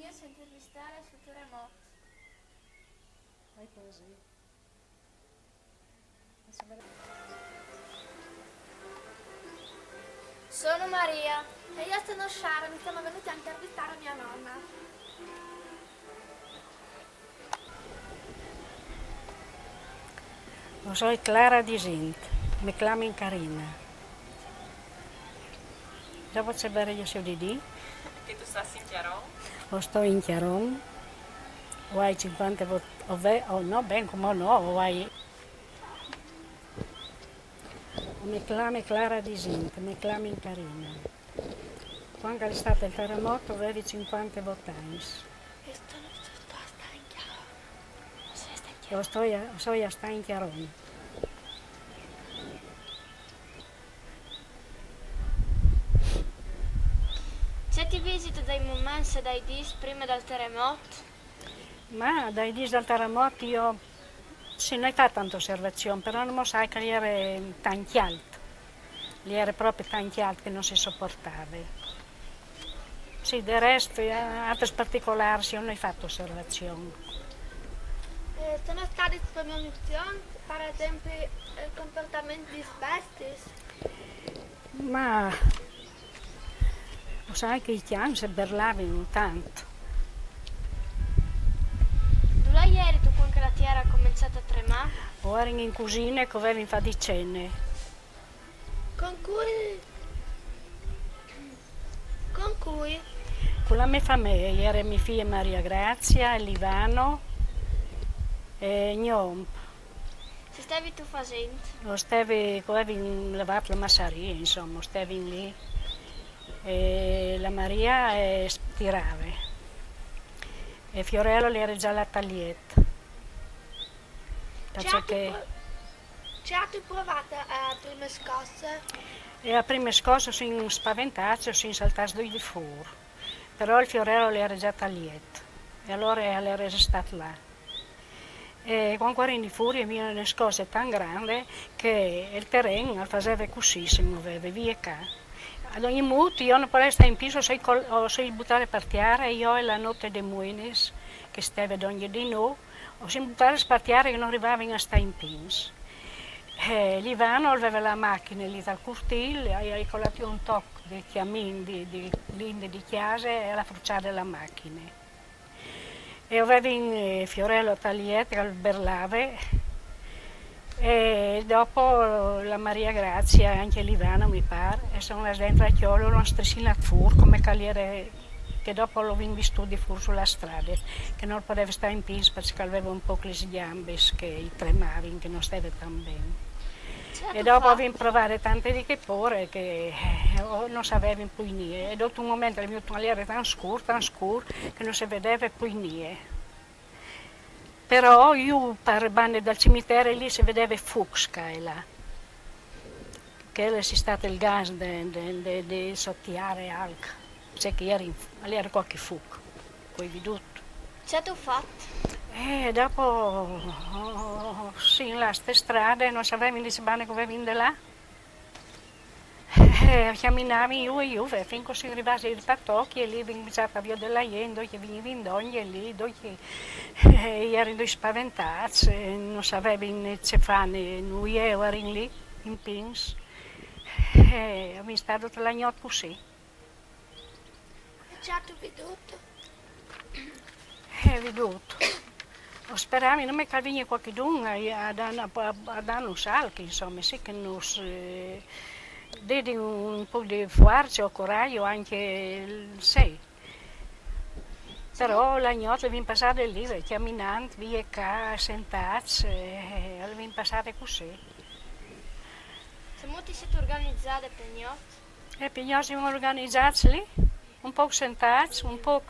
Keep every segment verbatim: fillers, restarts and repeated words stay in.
Intervistare sul terremoto. Vai così. Sono Maria. E io sono Sciara, mi sono venuta a intervistare mia nonna. O soi Clara Disint, me clamin Carina. Dopo ce vere io se dì? Che tu stai in Chiaron? O sto in Chiaron, o hai cinquanta vot-, o ve-, o no, ben come no, o hai. Me clame Clara Disint, me clamin Carina. Quando è stato il terremoto avevi cinquanta vot agns. Questo non so sto a stare in Chiaron. Non so sto in Chiaron. O sto a, o sto a stare in Chiaron. Se ti visito dai moments e dai dis prima del terremoto? Ma dai dis del terremoto io sì, non ho fatto tanta osservazione, però non sai che ieri era tanto alto. Lì era proprio tanto alto che non si sopportava. Sì, del resto, eh, altri particolari, sì, non ho fatto osservazione. Eh, sono stati premonizioni, per esempio, eh, comportamenti di spestis? Ma lo sai che i chiani si berlavano tanto. Dove eri tu quando la terra ha cominciato a tremare? O ero in cucina e che avevo in fare di cene. Con cui? Con cui? Con la mia famiglia, era mia figlia Maria Grazia, Livano e Gnom. Che stavi tu facendo? Lo stavi, come avevi lavato la massaria, insomma, stavi lì. E la Maria eh, tirava. E Fiorello l'era già all'atelier. Perché Ci ha tu provato a prime scosse? E a prime scosse si spaventati, si saltati due di fuori. Però il Fiorello l'era già tagliato. E allora l'era restato là. E quando ero in furia mi una scossa tan grande che il terreno al faceva così, si moveva via e qua. Ad ogni modo io non potevo stare in piedi, o sei, col- o sei buttare per terra, io e la notte di Muenes, che stava ad ogni di noi, o sei buttare per terra che non arrivavo a stare in piedi. Eh, Livano aveva la macchina lì dal cortile, hai colato un tocco di chiamin di, di linde di chiesa e la fruciare la macchina. E avevi in eh, Fiorello Tagliet che berlave e dopo la Maria Grazia e anche Livano mi pare e sono andati dentro a Chiolo, l'hanno strissinat fur come caliere che dopo l'ho visto di fur sulla strada che non poteva stare in piedi perché aveva un po' le gambe che tremavano, che non stava tan bene. E dopo abbiamo provato tante di che pore che eh, non sapevamo più niente. E dopo un momento è venuto un aria tan scuro, tan scuro, che non si vedeva più niente. Però io per bande dal cimitero lì si vedeva fuoco e là. Che era si stato il gas di sottiare alc. C'è che era, era qualche fuoco, poi veduto. Ci ha tu fatto? E dopo sì, in là ste strade non sapevamo di se bane come vinde là. Eh, camminavi io e io, fin così arrivati ai patocchi e lì veniva via della gente, che veniva in donne lì, che eh, erano due spaventati, non sapevano né ce fare, noi ero lì, in pins. E mi è stato tutta la notte così. Ci ha tu veduto? Eh, veduto. Speriamo, non mi calvini qualcuno a, a, a, a darnos algo, insomma, sì che nos eh, dedi un po' di forza o coraggio anche se. Però la notte abbiamo passato lì, camminando, via qua, sentati, eh, abbiamo passato così. Siamo ti siete organizzate per notte? E per noi siamo organizzati lì, un po' sentati, un po'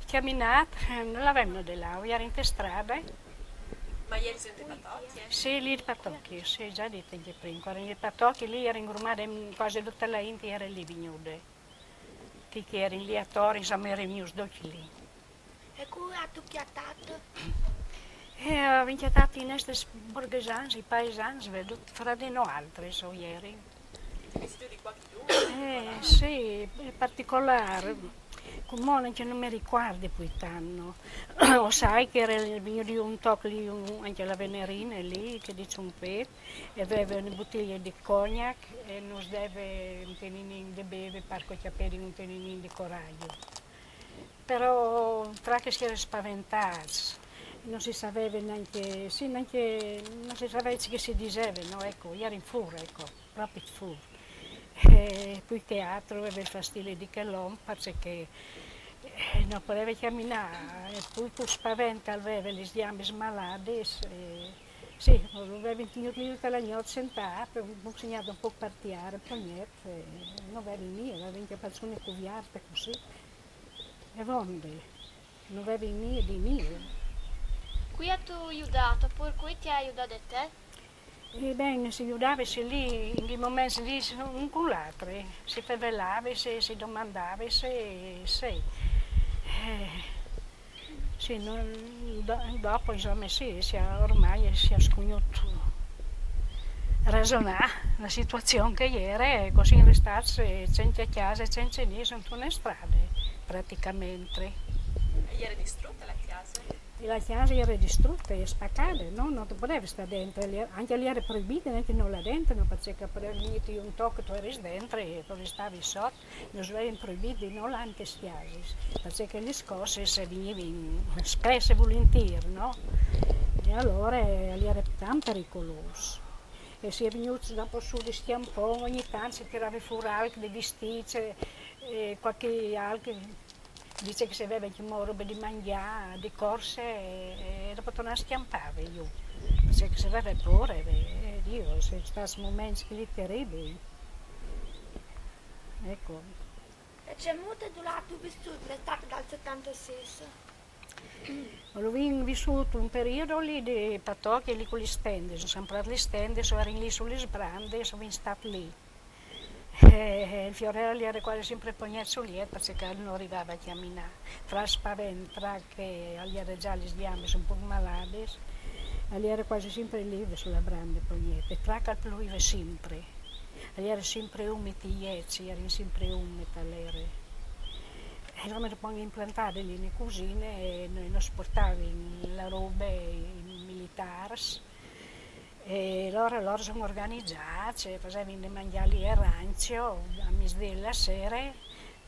camminati, eh, non l'avevamo di là, ero in strada. Ma ieri siete patocchi? Sì, lì il patocchio, sì, già detto anche prima, ero in patocchio, lì ero ingrumata quasi tutta la gente, era lì venuta. Che eri lì attorno, insomma, eri venuti due lì. E come ha tu chiattato? E ho chiattato in queste borghesani, i paesani, vedo, fra di noi altri, so ieri. Vestiti di qualche Eh, sì, in particolare. Mo anche non mi ricordi più tanto. Lo sai che era venuto un toc lì, un- anche la Venerina lì, che dice un pet, e aveva una bottiglia di cognac e non deve un teninin di beve, parco che per un teninin di coraggio. Però tra che si era spaventati, non si sapeva neanche, sì, neanche, non si sapeva che si diceva, no? Ecco, io ero in furia, ecco, proprio in furia. E poi che altro aveva il fastidio di che l'ompa, che eh, non poteva camminare, e poi con spavento aveva le gambe smalate, e, sì, lo aveva tenuto lì tutta la notte sentato, un po' segnato un po' partiare, un po' niente, non aveva niente, aveva anche persone coperte così, e vonde, non aveva niente di niente. Qui ha tu aiutato, pur qui ti ha aiutato a te? E ben, si aiutava, se lì, in quei momenti lì, un con l'altro, si fevelava, se si domandava, se, se. Eh, sì, non- do- dopo, insomma, sì, si è, ormai si è sconosciuto ragionare la situazione che era, e così in restazze senza casa, senza niente, sono una strada, praticamente. E ieri distrutta la casa? E la casa era distrutta e spaccata, no? Non ti potevi stare dentro, lì- anche lì era proibito, neanche non là dentro, non perché per mettere un tocco tu eri dentro e tu restavi sotto, non era proibito di non là in questi casi, perché le scosse se venivi spesso e volentieri, no? E allora eh, lì era tanto pericoloso. E si è venuto dopo su di schiampone, ogni tanto si tirava fuori alc di vestiti, e qualche alc, dice che si aveva anche roba di mangiare, di corse, e, e dopo tornava a schiampare io. Perché si aveva paura, e Dio, sono stati momenti lì terribili. Ecco. E c'è molto durato vissuto l'estate dal settantasei? Ho vissuto un periodo lì di patocchi, lì con le stende, sono sempre le stende, sono lì sulle sbrande, sono stata lì. E il fiorello era quasi sempre pognato sul letto perché non arrivava a camminare. Tra spavento, tra che gli era già le gambe un po' malate, gli era quasi sempre lì sulla branda pognato, tra che pioveva sempre. Gli era sempre umidi, gli era sempre umida, l'era. E allora mi pongo implantare lì in cucina e noi non portavamo la roba ai militari. E allora loro sono organizzati, facevano da mangiare lì il rancio a mezzogiorno la sera,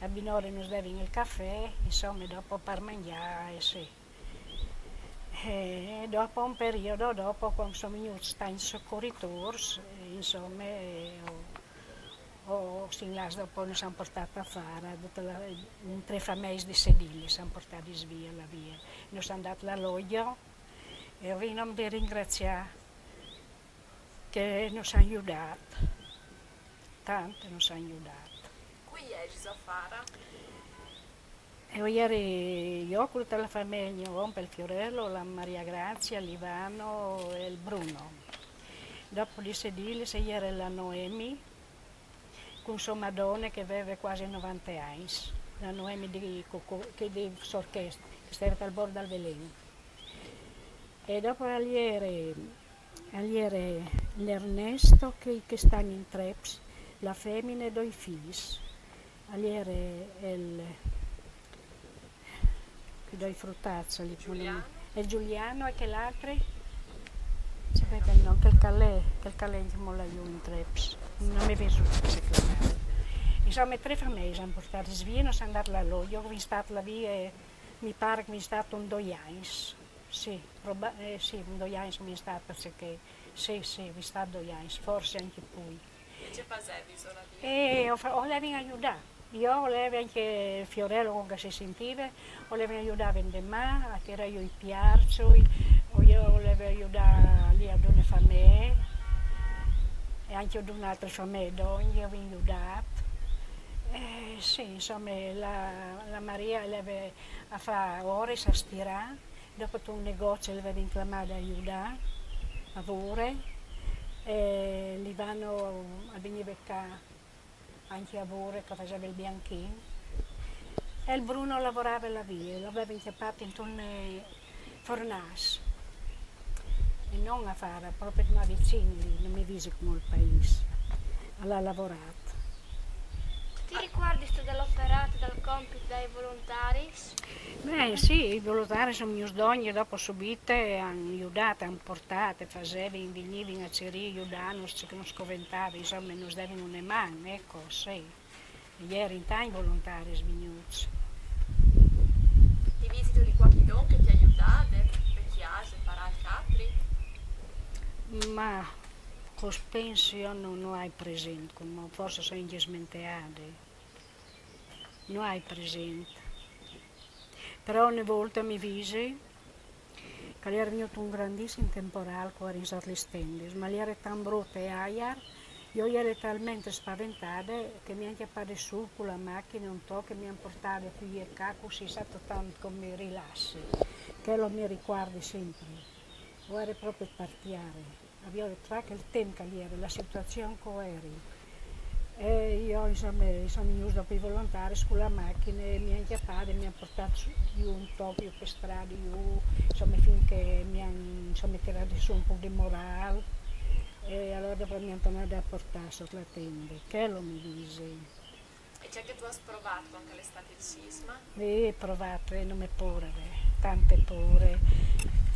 a binore non davano il caffè, insomma, dopo per mangiare, sì. E dopo un periodo, dopo, quando sono venuti sti soccorritori, insomma, ho, ho, sin là dopo non sono portati a fare, tutte le, in tre famiglie di sedili, sono portati via, la via. Noi siamo andati all'alloggio e vi non vi ringraziare che non sono aiutati, tanto non sono aiutati. Qui è Gisofara? E ieri io con tutta la famiglia, con il Fiorello, la Maria Grazia, l'Ivano e il Bruno. Dopo di sedili se ieri la Noemi, con sua Madonna che aveva quasi novanta anni, la Noemi di, Coco- che di Sorchest, che stava al bordo del veleno. E dopo ieri, ieri l'Ernesto che, che sta in Treps, la femmina e due figli. Ieri il, che due frutazzi, Giuliano? E Giuliano e che l'altro? Sapete no, quel calè, quel calè che molla giù in Treps. Non mi vedo come si chiama. Insomma, tre famiglie sono portate via, non sono andate all'alloggio, ho visto la via, mi pare che mi è stato un due anni. Sì, proba- eh, sì, un due anni mi è stato perché, sì, sì, mi è stato due anni, forse anche più. E che facevi sola lì? E ho, fa- ho le aiutare. Io volevo anche il Fiorello con che si sentiva, volevo aiutare a vendere, a tirare i piarci, o io volevo aiutare lì ad una famiglia e anche ad un'altra famiglia, donne, io vi ho aiutato. Eh, sì, insomma, la, la Maria le aveva a fare ore, a stirare, dopo tu un negozio le aveva inclamata a aiutare, a lavoro, e l'Ivano veniva qua anche a lavoro che faceva il bianchino. E il Bruno lavorava là via, l'aveva incapato in un fornace. E non a fare, proprio ma vicino lì, non mi dice come il paese. L'ha lavorato. Ti ricuardistu dal operat, dal compit dai volontaris? Beh, sì, i volontaris a son vignûts dongje, dopo subite a àn judât, a àn portât, a fasevin, a vignivin a cirî, a judânus, ce che nus coventave, insome, nus devin une man, eco, sì. A jerin tancj volontaris vignûts. Ti visistu di cualchidun che ti à judât, pe cjase, par alc altri? Ma cos pensi jo no, no ai presint, cumò forsit o soi ancje smenteade. No ai presint. Però une volte mi visi che al jere vignût un grandissim temporâl che o jerin sot lis tendis, ma al jere tant brut e aiar, jo o jere talment spaventade che mi àn cjapade sù cu la machine un toc e mi àn portade chi e ca, cussì, sâstu, tant come rilassi. Chel mi ricuardi simpri. O jere propit par tiere. A viodi tra chel timp che al jere, la situazion che o jerin. E jo, insome, o son vignûts dopo i volontaris cu la machine, mi àn cjapade, mi àn portade jù un toc, jù pe strade, jù, insome, fin che mi àn, insome, tirade sù un pôc di morâl. E alore dopo mi àn tornade a portâ sot la tende. Chel mi visi. E ce che tu âs provât cuant che al è stât il sisma? Eh, o ai provât, eh, no me pôre, tante pôre,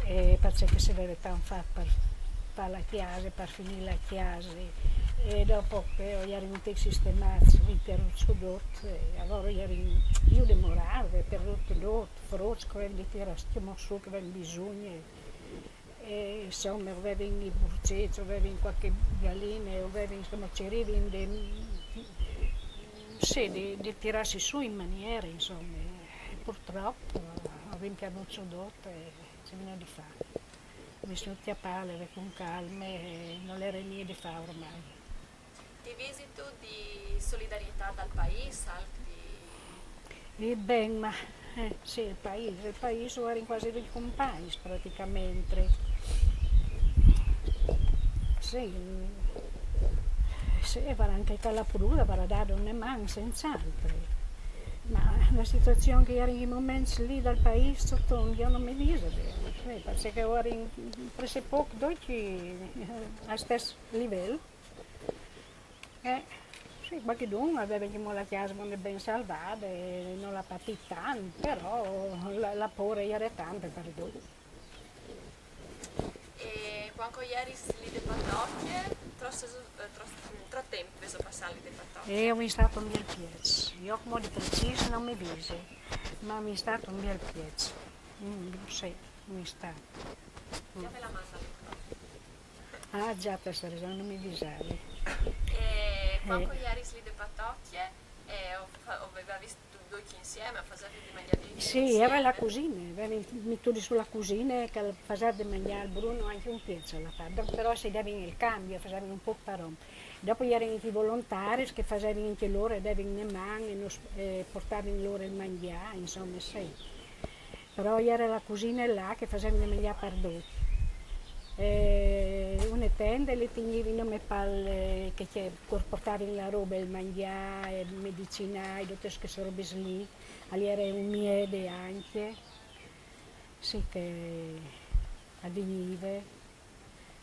eh, parcè che si veve tant fat par fâ la cjase, par finî la cjase, e dopo che o jerin tucj sistemâts, o vin pierdût sù dut, e alore o jerin jù de morâl, o vevin pierdût dut, fruts che o vevin di tirâ sù, che o vevin bisugne. E insome, o vevin i purcets, o vevin cualchi galine, o vevin, insome, o cirivin de, sì, de, de tirâsi sù in maniere, insome. E purtrop o vin pierdût sù dut, e ce vino di fâ? O vin cjapade cun calme, e nol jere nie di fâ ormai. Ti visistu di solidarietât dal paîs, alc di... E ben, ma, eh, sì, il paîs, il paîs o jerin cuasi ducj compagns pratichementri. Sì, mm, sì, e varà ancje che la pruda, varà dât une man, senz'altri. Ma la situazion che e jere in chei moments li dal paîs, sot, jo no mi visi ben, sì, parcè che o jerin pressepôc ducj al stes livel. Eh, sì, cualchidun al veve ancjemò la cjase ben salvade, e nol à patît tant, però la, la pôre e jere tante par ducj. E cuant che o jeris li de Patocje, trops, eh, trops, trop timp vêso passât li de Patocje? E o vin stât un biel pieç. Jo cumò di precîs no mi visi, ma o vin stât un biel pieç. Mm, sì, o vin stât. Jo ve la mandi. Ah, za, tu âs reson, no mi visavi. E cuant che o jeris li de Patocje, e o fa-, o vevis ducj insiemi, o fasevis di mangjâ ducj insiemi? Sì, e jere la cusine, o vevin metût sù la cusine che al faseve di mangjâ il Bruno, ancje un pieç al à fat, però si devin il cambi, o fasevin un pôc par om. Dopo a jerin i volontaris che a fasevin ancje lôr, a devin une man e nus, e a puartavin lôr il mangjâ, insome, sì. Però a jere la cusine là che a fasevin di mangjâ par ducj. E une tende le tignivin nome pal, che, che a puartavin la robe, il mangjâ, e medicinâi, dutes chês robis li, al jere un miedi ancje, sì, che al vignive.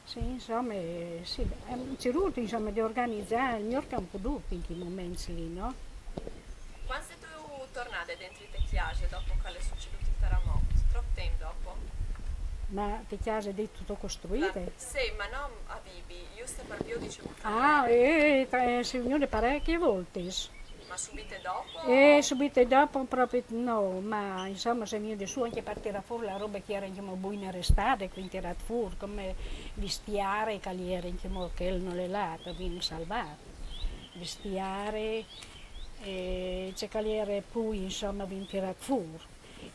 Sì, insome, sì, al è cirût, insome, di organizâ il miôr che a àn podût in chei moments li, no? Cuant sêstu tornade dentri te cjase dopo che al è sucedût il taramot? Trop timp dopo? Ma te cjase dite, tute costruide? Sì, ma no a vivi, juste par viodi ce che... Ah, eh, eh, si è vignude parechis voltis. Ma subite dopo? E subite dopo propit no, ma insome, o sin vignude sù ancje par tirâ fûr la robe che e jere, insome, buine restade, cuindi tirât fûr, come vestiari che al jere, insome, che nol è lât, o vin salvât. Vestiari, e ce che al jere plui, insome, o vin tirât fûr.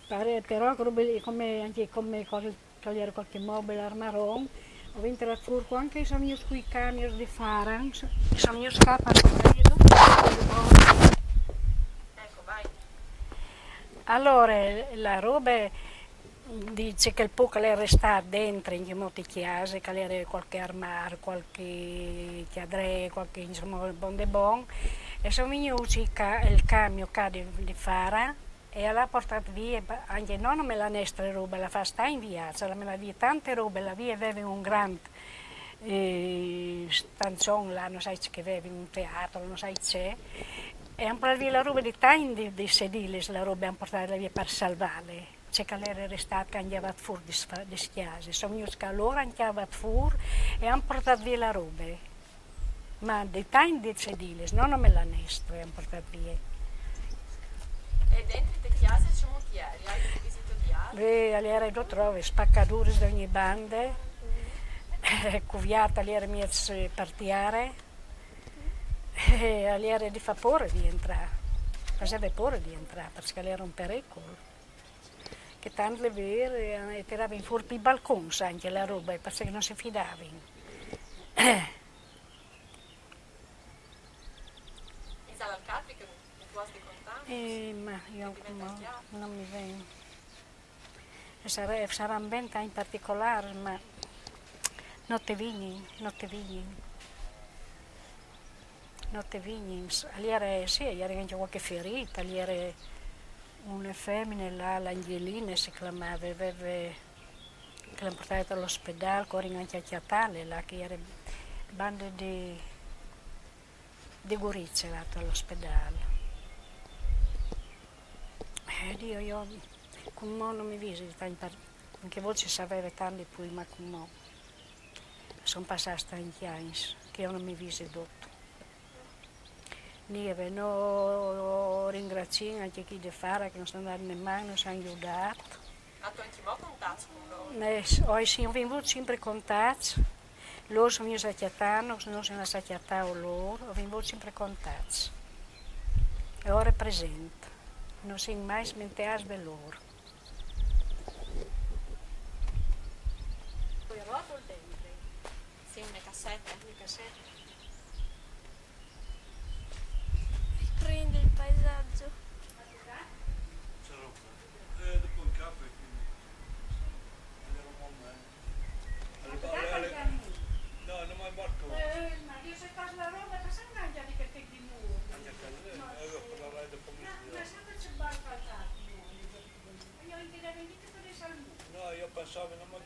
Pare, però, robe li, come, ancje come cual-, che al jere cualchi mobil, armaron, o vin tirât fûr cuant che a son vignûts cui camions di Farans, a son vignûts ca par... Eco, vai. Alore, la robe, di ce che al pôc al è restât dentri, in chê modi cjase, che al jere cualchi armâr, cualchi cjadree, cualchi, insome, bon de bon, e a son vignûts i ca-, il camion ca di, di Fara, e al à puartât vie, ancje no nome la nestre robe, al à fat stâ in viaç, al à menât vie tante robe, là vie a vevin un grant, eh, stançon là, no sai ce che a vevin, un teatro, no sai ce, E àn portât vie la robe di tancj di, di sedilis, la robe àn portât vie par salvâle. Ce che al jere restât, che àn gjavât fûr di, di cjase. Son vignûts ca lôr, àn gjavât fûr e àn portât vie la robe. Ma di tancj di sedilis, no nome la nestre àn portât vie. E dentri te cjase cemût jere? Aial visito di altri? Beh, al jere, tu trovis spacaduris di ogni bande, cuviert al jere mieç par tiere, e al jere di fâ pôre di jentrâ. Faseve pôre di jentrâ, parcè che al jere un pericul. Che tant le vere, e tiravin fûr pai balcons ancje la robe, parcè che no si fidavin. Isal alc altri che tu âs di contâ? Eh, ma jo no mi ven. E sarà, saran ben tancj particolârs, ma no te vignin, no te vignin. No te vignin. Al jere, sì, al jere ancje cualchi ferît, al jere une femine là, la Angeline si clamave, e veve, che le àn portade tal ospedâl, che o jerin ancje a cjatâle là, che e jere bande di, di Gurize là tal ospedâl. Eh, Diu, jo cumò no mi visi di tancj par-, ancje voie si saveve tant di plui, ma cumò a son passâts tancj agns che jo no mi visi dut. Niente, no, o ringraciìn ancje chi di Fara che nus àn dât une man, nus àn judât. Âstu ancjemò contats cun lôr? Eh, o sin, o vin vût simpri contats. Lôr a son vignûts a cjatânus, nô o sin lâts a cjatâ a lôr, o vin vût simpri contats. E o represint. No sin mai smenteâts di lôr. Cui rotul dentri? Sì, une cassete. Une cassete. Riprende il paesaggio. C'è roba. Eh, dopo un capo e quindi. Allora, un momento. Allora, allora, no, non mi porto. Eh, ma io se passo la roba, cosa mangia di che ti di nuovo? Anche a casa, eh, io parlerei dopo mezzogiorno. Ma sempre c'è bar faltato, no? Io anche da vendita per il salmone. No, io pensavo, non mi